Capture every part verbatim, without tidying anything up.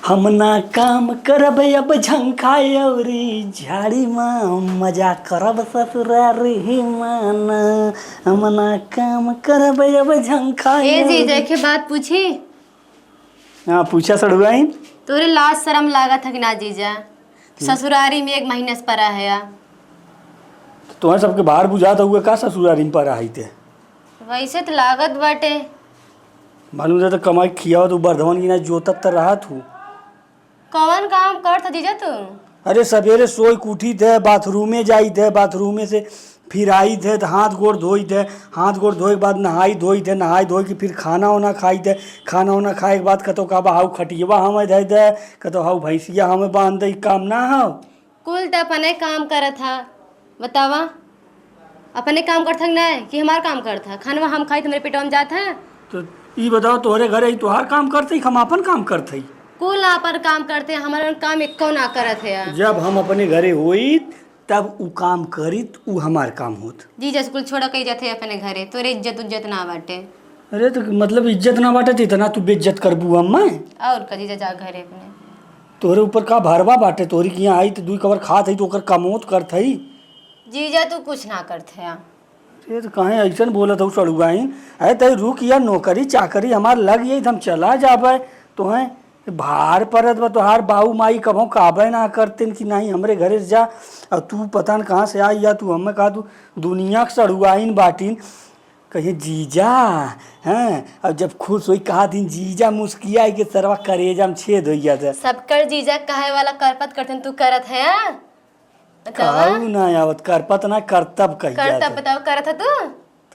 हम ना काम करब अब झंखाए औरी झाड़ी मा, मजा करब ससुरारी मा ना। हम ना काम करब अब झंखाए ए जी, औरी। देखे बात पूछी? हाँ, पूछा सड़ुआइन। तोरे लाज शरम लागत है कि ना जीजा? हम्म। ससुरारी में एक महीना से परा है या? तो तोहरे सबके बाहर बुझात हुए का ससुरारी में परा है ते? वैसे तो लागत बाटे। मालूम जाता कमाई खियावत उ बर्धवन की ना जोतत त रहत हूँ। कौन काम करत ह जीजा तू? अरे, सबेरे सोई के उठित है, बाथरूमे जाइत है, बाथरूमे से फिर आइत है, त हाथ गोड़ धोइत है, हाथ गोड़ धोए के बाद नहाई धोइत है, नहाई धोए के फिर खाना ओना खाइत है, खाना ओना खाए के बाद कतो का बा, हाउ खटियवा हमें धइ दे, कतो हाउ भैंसिया हमें बांध दे, ई काम ना हो। कुल त अपने काम करत ह, बतावा, अपने काम करत ह कि नाय, कि हमार काम करत ह? खानवा हम खाई त हमरे पेटवा में जात ह? तो ई बताओ, तोहरे घरे ई तोहार काम करत ह कि हम आपन काम करत हई? कुल आपन काम करत ह, हमार काम एको ना करत ह। जब हम अपने घरे होइत, तब उ काम करित, उ हमार काम होत। जीजा से कुल छोड़ा कही जात ह अपने घरे, तोरे इज्जत उज्जत ना बाटे। अरे, तो मतलब इज्जत ना बाटे, तो इतना तू बेइज्जत करबू हम्मे? और का जीजा, जा घरे अपने। तोहरे ऊपर का भरवा बाटे? तोहरी के यहाँ आई तो दुई कवर खात हई, तो ओकर कमौत करत हई। जीजा, तू कुछ ना करत है। अरे, तो काहे ऐसन बोलत हऊ सड़ुआइन? अरे, तई रुक या, नौकरी चाकरी हमार लग जाई, तो हम चला जाबे। तोहें भार परत बा, तोहार बाऊ माई कभो कहबे ना करतिन कि नहीं, हमरे घरे से जा। और तू पता न कहाँ से आई या, तू हमें कहा, तू दुनिया के सड़ुआइन बाटिन। कहिए, "जीजा।" हैं? अब जब खुश होई, कहा दिन, "जीजा," मुस्कियाई के सरवा करेजा में छेद होई जाता। सबकर जीजा कहे वाला करपत करतन तू करत है, हाँ? बतावा। काऊ ना आवत, करपत ना, करतब कही करतब जाता। बताओ, करत है तू?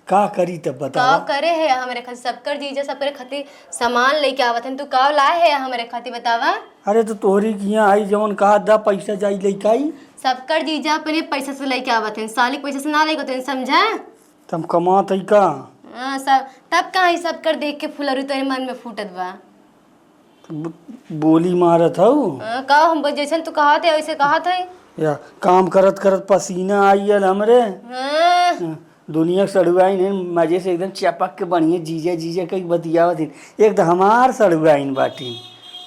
का करी तब बतावा? का करे है हमरे खातिर? सबकर जीजा सबकरे खातिर सामान लेके आवत हैं, तू का लाए है हमरे खातिर बतावा? अरे तो तोहरी किहाँ आई जवन कहा दा पैसा जाई लेके आई। सबकर जीजा अपने पैसा से लेके आवत हैं, साली के पैसा से ना लेके आवत हैं, समझा? त हम कमात हई का? हाँ, सब, तब का ई सब कर देख के फुलौरी तोरे मन में फूटत बा? त ब-, बोली मारत हऊ। हाँ, का हम बस जैसन तू कहत है, वैसे कहत है। या काम करत करत पसीना आइयल हमरे। हाँ। हाँ, दुनिया के सड़ुआइन है, मजे से एकदम चपक के बढ़िया जीजा जीजा कई बतियावत है। एक तो हमार सड़ुआइन बाटी।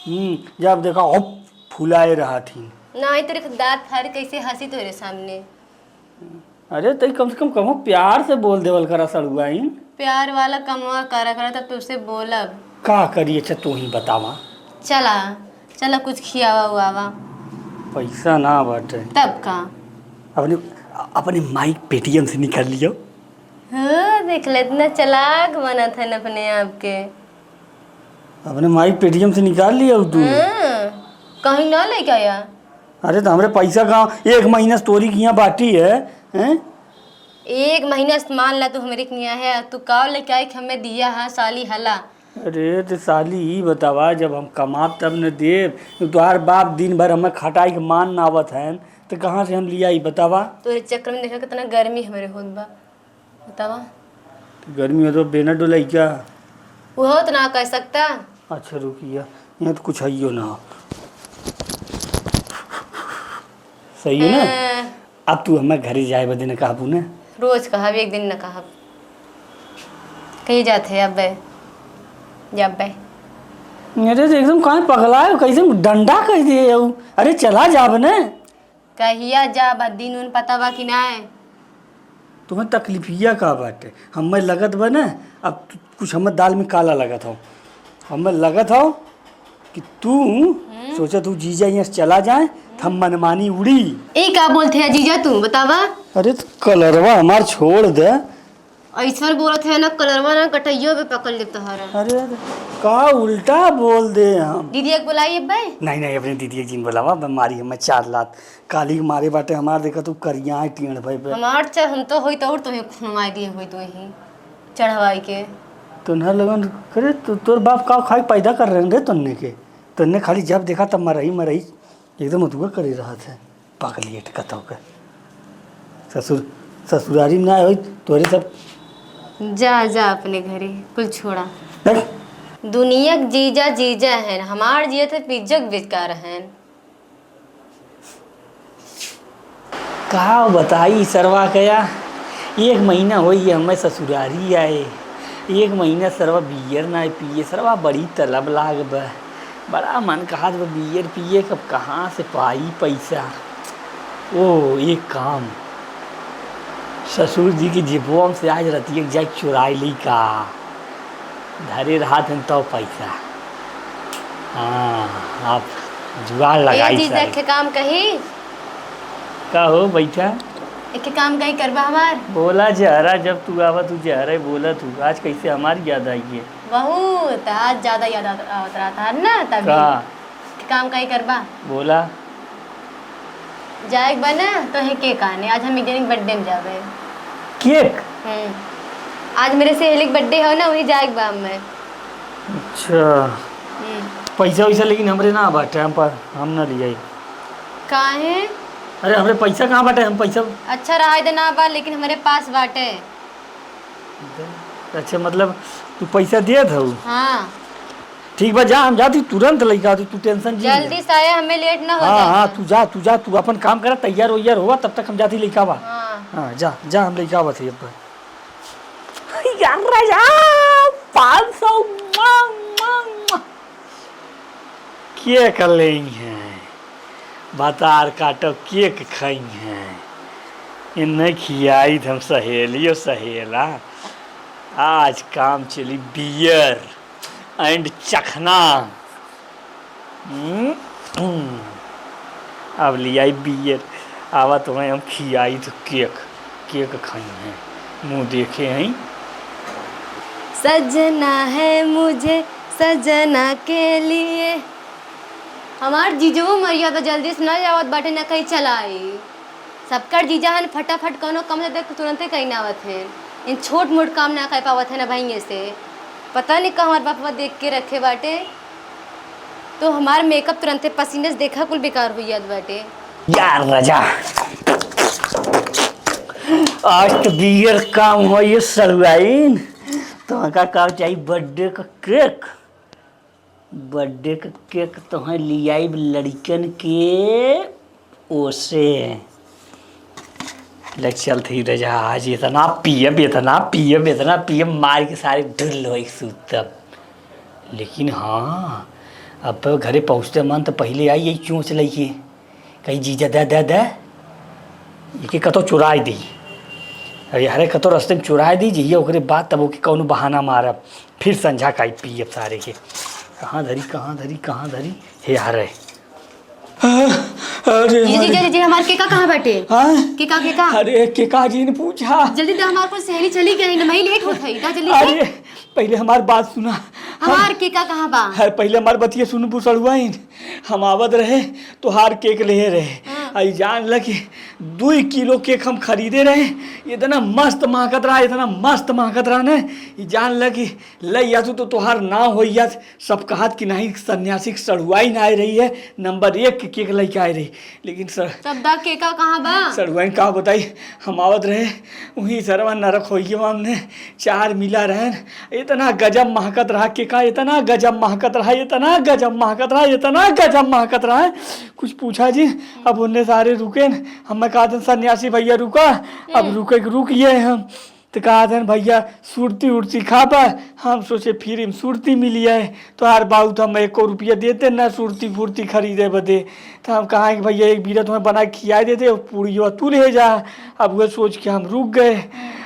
हम्म, जब देखा, हुप, फुलाए रहत ही। नहीं, तेरे दांत फाड़ कैसे हंसी तोरे सामने। अरे, तई कम से कम कहो, प्यार से बोल देवल करा सड़ुआइन। प्यार वाला कमवा करा करा, तब तुझसे बोलब। का करी, अच्छा, तू ही बतावा। चला, चला, कुछ खियावा उआवा। पैसा ना बाटे। तब का? अपने, अपने माई के पेटीएम से निकाल लियो। हाँ, देख ले, इतना चालाक बनत है न अपने आप के। अपने माई पेटीएम से निकाल लिया तू? हाँ, कहीं ना लेके आया। अरे, तो हमरे पैसा कहाँ, एक महीना से तोरी किहाँ बाटी है, हैं? एक महीना से मान ला तू हमरे किहाँ है, तू का लेके आई कि हमें दिया है साली हला? अरे, तो साली, ई बतावा, जब हम कमाब तब न देब। तो तोहार बाप दिन भर हमें खटाई के मान नावत हैं, तो कहाँ से हम लिया, ई बतावा? तोरे चक्कर में देखा कितना गर्मी हमरे होत बा। बतावा। गर्मी हो तो बेना डोलाई क्या? वो तो ना कह सकता। अच्छा रुकिया, यहाँ तो कुछ हइयो ना हो। सही है ना? हाँ। अब तू हमें घरे जाए बदे न कहबू ना? रोज कहब, एक दिन न कहब। कहीं जात है अबे, जाबे। अरे तो एकदम काहे पगला है, कैसे डंडा कह दिए हो? अरे चला जाब ना। कहिया जाब, दिन उन पता बा कि नाय? तुम्हें तकलीफिया का बाटे? हमें लगत बा ना, अब तू कुछ हमें दाल में काला लगत हो। हमें लगत हो कि तू हम्म। सोचत हो जीजा यहाँ से चला जाए, तो हम मनमानी उड़ी। ई का बोलत है जीजा तू, बतावा? अरे तो कलरवा हमार छोड़ दे। ऐसन बोलत है ना, कलरवा ना कटैयो पे पकड़ लेत तोहरा। अरे, अरे, का उल्टा बोल दे हम। दीदी एक बुलाई अब्बे? नहीं, नहीं, अपने दीदी एक जिन बुलावा, अब मारी हमें चार लात। काली के मारे बाटे हमार, देखा तू करिया है टीण भाई पे। हमार चाहे हम तो होई तो और तुम्हें खुनवाई दिए होई तो ही चढ़वाई के। तो ना लगन करे, तो तोर बाप का खाए पैदा कर रहे हैं रे तन्ने के? तन्ने खाली जब देखा तब मरही, मरही। एकदम अथुआ करे रहत है, पगलेट कतौ के। ससुर, ससुरारी में ना होई, तोरे सब। जा, जा अपने घरे, कुल छोड़ा। देख। दुनिया के जीजा, जीजा हैं, हमार जियत है पिज्जा के बेकार हैं। का बताई सरवा कया, एक महीना होई है हमें ससुरारी आए, एक महीना सरवा बियर ना पिए, सरवा बड़ी तलब लाग बा। बड़ा मन कहत बा बियर पिए, कब कहाँ से पाई पैसा। ओ, एक काम, ससुर जी की जेबवा में से आज रतिया के जाके चुराई ली का, धरे रहत हन तो पैसा। हाँ, आप जुगाड़ ए लगाई जीजा, सारे। एक काम कही? का हो, बैठा। एक काम कही करबा हमार? बोला जहरा, जब तू आवा तू जहरा ही बोला तू। आज कैसे हमारी याद आई है? बहुत, आज ज्यादा याद आवत, आवत रहा था ना तभी। का? एक काम कही करबा? बोला। जाएक बा ना, तो है केक आने, आज हम एक जने के बर्थडे में जाबे। केक? हम्म। आज मेरे सहेली के बर्थडे हो ना, वही जाएक बा हमें। अच्छा। हम्म। पैसा वैसा लेकिन हमरे ना बाटे, हम पर, हम ना लियाई। काहे? अरे, हमरे पैसा कहाँ बाटे? हम पैसा अच्छा, रहा दे ना बा, लेकिन हमरे पास बाटे। अच्छा, मतलब, तू पैसा देत हऊ? हाँ। ठीक बा, जा, हम जाती, तुरंत लइका आती, तू टेंशन जी। जल्दी से आया, हमें लेट ना हो हाँ, जाए। हाँ, तू जा, तू जा, तू अपन काम करा, तैयार वैयार होवा, तब तक हम जाती लइका बा। हाँ। हाँ, जा, जा, हम लइका बा थे अब। यार राजा, पाँच सौ, मुआ, मुआ, मुआ। केक लेई हैं, भतार काटो केक खाई हैं। इन्हें खियाई हम सहेलियो सहेला। आज काम चली बियर and चखना। हम्म, हम्म। अब लियाई बियर, आवा तुम्हें हम खियाई तो केक, केक खाई हैं, मुँह देखे हैं। सजना है मुझे सजना के लिए। हमार जीजवो मरिया तो जल्दी से ना आवत बाटे, ना कहीं चलाई। सबकर जीजा हन, फटाफट कौनो काम से देख तुरंते कहीं ना आवत हैं। इन छोट मोट काम ना कर पावत है ना भाई से। पता नहीं का हमार बापवा देख के रखे बाटे। तो हमार मेकअप तुरंते पसीने से देखा कुल बेकार हुई जात बाटे। यार राजा, आज तो बियर काम हो ये सरुआइन। तो का का चाहिए? बर्थडे का केक। बर्थडे का केक तो है लियाई लड़कन के ओसे। ले चल थी राजा, आज इतना पियब, इतना पियब, इतना पियब, मार के सारे ढुल होई सूतब। लेकिन हाँ, अब घरे पहुँचते मन तो पहले आई यही चोंच लइके, कही जीजा दे, दे, दे, एके कतो चुराई दी। अरे हरे कतो रस्ते में चुराई दी, जहिया ओकरे बाद तब ओके कौनो बहाना मारब, फिर संझा काई पियब सारे के। कहाँ धरी, कहाँ धरी, कहाँ धरी? हे हरे। अरे जीजी, हमारे जीजी, जीजी, हमार केका कहाँ बाटे? हाँ? केका, केका? अरे केका जी ने पूछा। जल्दी दा, हमार कुल सहेली चली गई ना, मैं लेट होत हई। दा जल्दी से। अरे पहले हमार बात सुना। हमार केका कहाँ बा? है, पहले हमार बतिया सुनबू सड़ुआइन। हम आवत रहे, तोहार केक लेहे रहे। हाँ। आ ई जान ल कि दुई किलो केक हम खरीदे रहे। इतना मस्त महकत रहा, इतना मस्त महकत रहा ना। ई जान ल कि लइ आतू तो तोहार नाव होइ जात। सब कहत कि नहीं, सन्यासी के सड़ुआइन आए रही है, नंबर एक के केक लइके आए रही। लेकिन सर तब दा केका कहाँ बा? सड़ुआइन का बताई, हम आवत रहे, वहीं सरवा नरक होइए हमने चार मिला रहन। इतना गजब महकत रहा केका, इतना गजब महकत रहा, इतना गजब महकत रहा, इतना गजब महकत रहा। कुछ पूछा जी, अब उन्ने सारे रुके न, हमें कहा था सन्यासी भैया रुका, अब हम्म। रुके के रुक गए हम। तो कहा था भैया सुरती उरती खा पा, हम सोचे फ्री में सुरती मिली है, तोहार बाबू तो हम एको रुपया देते ना सुरती फुरती खरीदे बदे। तो हम कहा कि भैया एक बीरा तुम्हें बना के खिया देते, और पूड़ियो तू ले जा। अब वह सोच के हम रुक गए।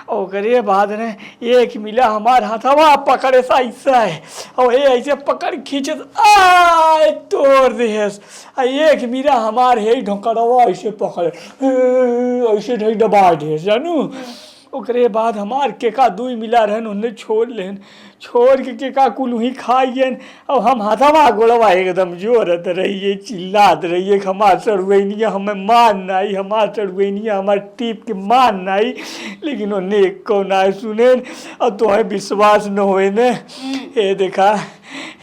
ओकरे बाद ने एक मिला हमार हथवा पकड़े सा ऐसा है, और ये ऐसे पकड़ खींचे, आ तोड़ दे है। आ एक मिला हमार है ढोकड़वा ऐसे पकड़े, ऐसे ढई दबा दे, जानू। ओकरे बाद हमार केका दुई मिला रहन, उन्हें छोड़ लेन। छोड़ के केका कुल वहीं खाइयन। अब हम हथवा गोड़वा एकदम जोरत रहिए, चिल्लात रहिए कि हमार सड़ुआइनिया हमें मान नाई, हमार सड़ुआइनिया हमार टीप के मान नाई। लेकिन उन्हें एको नाई सुनेन। अब तोहे विश्वास न होए ने। हम्म। हे देखा,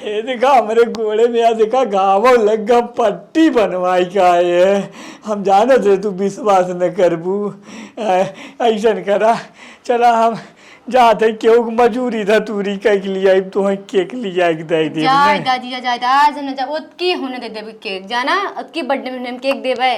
हे देखा, हमरे गोड़े में आ देखा, घावो लग गया, पट्टी बनवाई का है। हम जानत रहे तू विश्वास न करबू। ऐ-, ऐसन करा, चला हम जात है, केहू के मजूरी धतूरी कइ के लियाइब, तोहे केक लिया के दे देब जाए ना। दादी, जा, जाए, आज हम ना जा, ओतकी होने दे देबे केक, जाना, ओतकी बर्थडे में हम केक देबे।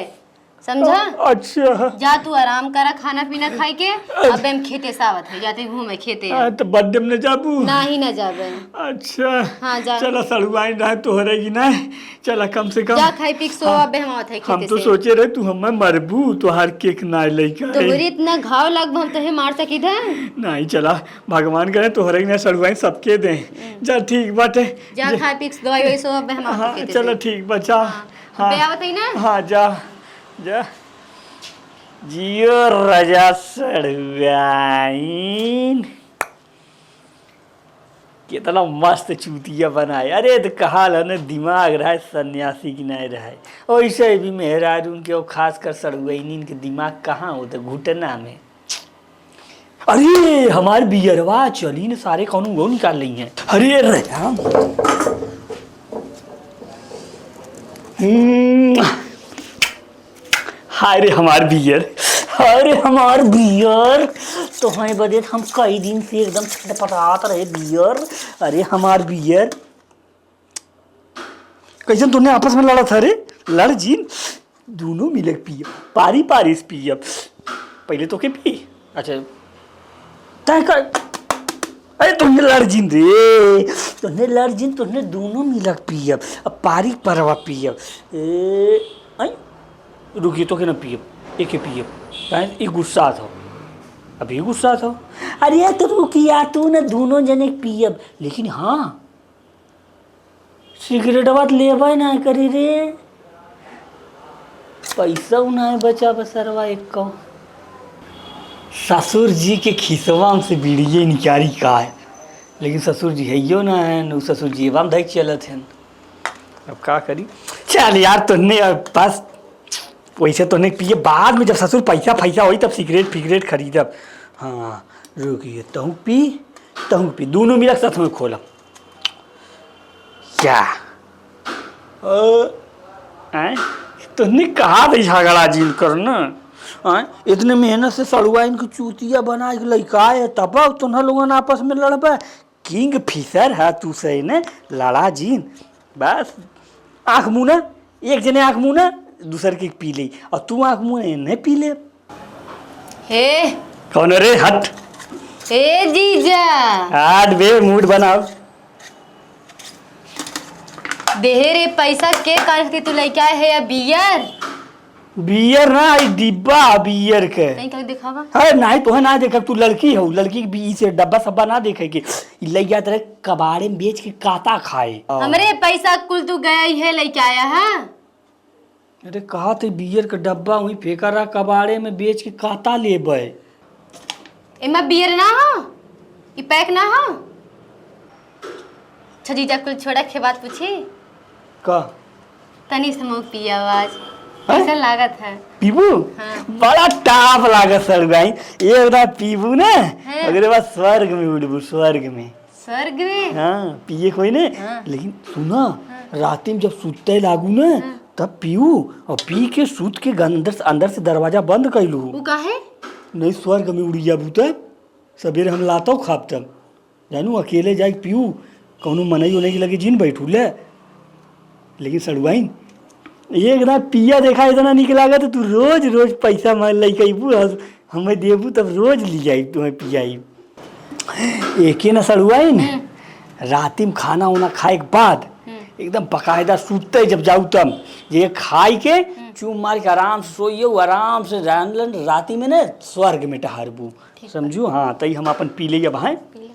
समझा? अच्छा। जा तू आराम करा, खाना पीना खाए के। अब हम खेते से आवत है, जाते घूमे खेते। हाँ, तो बर्थडे में न जाबू? नाही, न जाबे। अच्छा। हाँ, जा। चला, सड़ुआइन रहे तोहरे की ना। चला, कम से कम। जा खाई पी के सो, हाँ। अबे हम आवत है हम खेते तो से। सोचे रहे तू हमें मरबू, तोहार केक ना लइका है। तोहरे इतना घाव लग, हम तोहे मार सकी था? नहीं, चला, भगवान करे तोहरे की ना सड़ुआइन सबके दे। हम्म। जा, ठीक बाटे। जा जा। खाई पी के दवाई वही सो, अबे हम आवत है हाँ, खेते चला, से। ठीक बा, जा। हाँ। हाँ। अबे आवत है ना? हाँ, जा। जा। जियो राजा सड़ुआइन। कितना मस्त चूतिया बनाए। अरे, तो कहा ला न, दिमाग रहे सन्यासी की नहीं रहे। वैसे भी मेहरारून के, और खासकर सड़ुआइनिन के दिमाग कहाँ होता, घुटना में। अरे, हमार बियरवा चली न, सारे कौनो वो निकाल ली हैं। अरे, अरे, हाँ। हम्म। हाय रे हमार बियर, हाय रे हमार बियर। तोहरे बदे हम कई दिन से एकदम छटपटात रहे बियर। अरे हमार बियर, कैसन तोहने आपस में लड़त है रे? लड़ जिन, दूनो मिलक पियब, पारी पारी से पियब। पहले तोके पी, अच्छा, तय कर। अरे तोहने लड़ जिन रे, तोहने लड़ जिन, तोहने दूनो मिलक पियब, अब पारी परवा पियब। ए, आई, रुकिए, तोके ना पियब, एके पियब, काहे ई गुस्सा था, अभी गुस्सा था। अरे तो रुकिया, तू ना दूनो जने पियब, लेकिन हाँ, सिगरेटवा त लेबे ना करी रे, पैसा उ ना बचा बसरवा एक को। ससुर जी के खिसवा से बीड़िए निकारी का है, लेकिन ससुर जी हइयो ना है, न ससुर जी एवं धैक चलत हैं। अब का करी? चल यार, तोहने अब बस, वैसे तोहने पिए, बाद में जब ससुर पैसा फैसा होई तब सिगरेट फिगरेट खरीदब। हाँ, रुकिए, तहूँ पी, तहूँ पी, दूनो मिलक साथ में खोलब। क्या? अ, आय? तोहने कहा था झगड़ा जिन कर न? आय? इतने मेहनत से सड़ुआइन के चूतिया बना के लइका है, तब अब तोहन लोगन आपस में लड़बे। किंग फिशर है तू सही ने, लड़ा जिन। बस, आँख मुना, एक जने आँख मुना, दूसर के पी ले, और तू आँख मुना, इन्हें पी ले। हे। कौन रे? हट। ए जीजा। हट बे, मूड बनाओ। देहे रे पैसा के काल के तू लइका है या बियर? बियर ना, ई डिब्बा बियर के। नहीं, कहीं दिखावा। अरे नहीं, तोहे ना देखब, तू लड़की हो, लड़की के बीच से डब्बा सब्बा ना देखे के। ई लइका तेरे कबाड़े में बेच के काता खाए। हमरे पैसा कुल तू गया ही है लइका आया है। अरे कहा थे बियर के डब्बा वहीं फेंका रहा कबाड़े में, बेच के काता लेबे। एमा बियर ना हो, ई पैक ना हो। अच्छा जीजा, कुल छोड़ा, के बात पूछी? का? तनी से मुँह पिया आज। हैं? कैसन लागत है? पीबू? हाँ। बड़ा टाप लागत सड़ुआइन। एक दाँत पीबू ना, हाँ। ओकरे बाद स्वर्ग में उड़बू, स्वर्ग में। स्वर्ग में? हाँ, पिए कोई ने। हाँ। लेकिन सुना, हाँ। राती में जब सुतै लागू ना, हाँ। तब पीऊ, और पी के सूत के ग-, अंदर से, अंदर से दरवाजा बंद कइलू। वो काहे? नहीं, स्वर्ग में उड़ी जाबू तब। सबेरे हम लातौ खाब तब। जानू, अकेले जाइके पीऊ, कौनो मनई उनई के लगे जिन बैठू ले। लेकिन सड़ुआइन, एक दाँत पिया देखा, इतना निक लागत, तू रोज रोज पैसा मार लइके अइबू, हस-, हमें देबू, तब रोज लियाई, तुम्हें पियाई। एके न सड़ुआइन, हम्म। राती में खाना उना खाए के बाद हम्म। एकदम बकायदा सूते जब जाऊ तब, ये खाई के हम्म। चूम मार के आराम से सोइयो, आराम से रहन लन, राती में ने स्वर्ग में टहरबू। ठीक बा। समझू? हाँ, तई हम अपन पी ले अब, हैं? पी ले।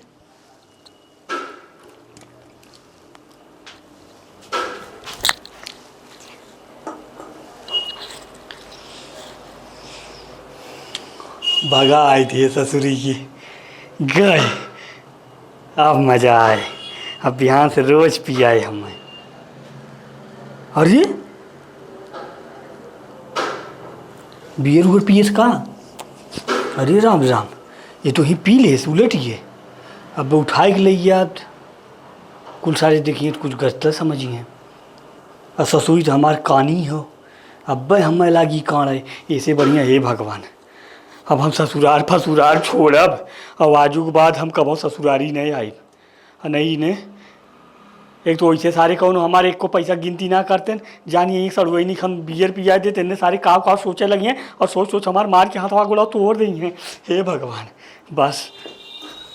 भगा आई थी ससुरी की, गए। अब मजा आए, अब बिहान से रोज पियाए हमें। अरे, बियर उगर पियस का? अरे राम राम, ये तो ही पी लेस, उलट ये। अब उठाए के लइया, कुल सारे देखिए, कुछ गलत समझिए। और ससुरी तो हमार कानी हो, अब्बे हमें लागी कान है, ऐसे बढ़िया, हे भगवान, अब हम ससुरार फसुरार छोड़ब, और आजू के बाद हम कबो ससुरारी नहीं आइब। आ नहीं ने, एक तो वैसे सारे कौनो हमारे एक को पैसा गिनती ना करते हैं, जानिए एक सड़ुआइनी हम बियर पिया देते हैं, सारे काव काव सोचे लगी हैं और सोच सोच हमार मार के हाथवा गोड़ा तोड़ देई हैं। हे भगवान, बस